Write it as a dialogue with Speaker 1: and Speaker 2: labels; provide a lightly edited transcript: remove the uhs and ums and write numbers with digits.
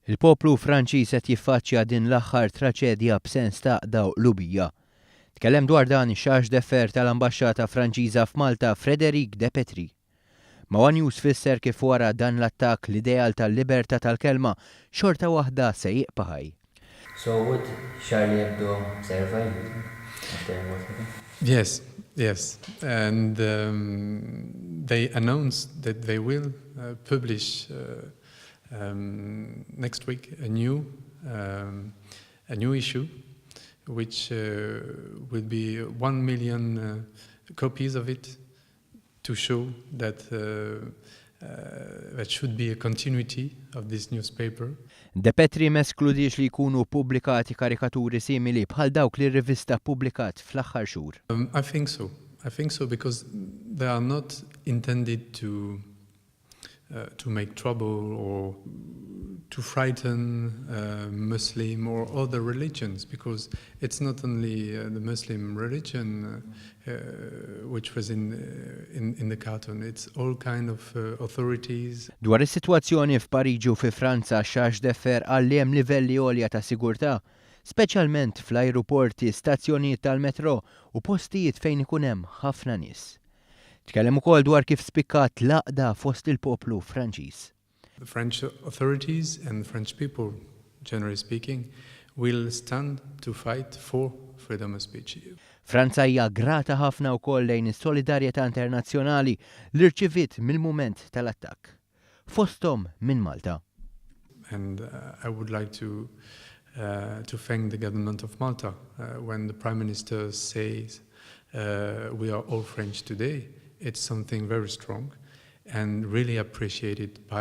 Speaker 1: Il-poplu Franċiż qed jiffaċċja din l-aħħar traċedja b'sens ta' għaqda u qlubija. Tkellem dwar dan ix-Chargé d'Affaires tal-Ambaxxata Franċiża f'Malta, Frédéric De Petri. Ma' One News fisser kif wara dan l-attakk l-ideal tal-libertà tal-kelma xorta waħda se jibqa' ħaj.
Speaker 2: So would Charlie Hebdo survive, you think, after what happened?
Speaker 3: Yes. And they announced that they will publish next week a new issue, which will be 1 million copies of it to show that that should be a continuity of this newspaper.
Speaker 1: De Petri m'eskludiex li jkunu pubblikati karikaturi simili bħal dawk li r-rivista ppubblikat fl-aħħar xhur.
Speaker 3: I think so. I think so because they are not intended to make trouble or to frighten Muslim or other religions, because it's not only the Muslim religion which was in the cartoon, it's all kind of authorities.
Speaker 1: Dwar is-sitwazzjoni f'Pariġi u fi Franza, Chargé d'Affaires qal li hemm livelli għolja ta' sigurtà, speċjalment fl-ajruporti, stazzjonijiet tal-metro u postijiet fejn ikun hemm ħafna nies. Tkellem ukoll dwar kif spikkat l-għaqda fost il-poplu Franċiż.
Speaker 3: The French authorities and the French people, generally speaking, will stand to fight for freedom of speech.
Speaker 1: Franza hija grata ħafna wkoll lejn is-solidarjetà internazzjonali li rċiviet mill-mument tal-attakk. Fosthom minn Malta.
Speaker 3: And I would like to thank the government of Malta. When the Prime Minister says "We are all French today," it's something very strong and really appreciated by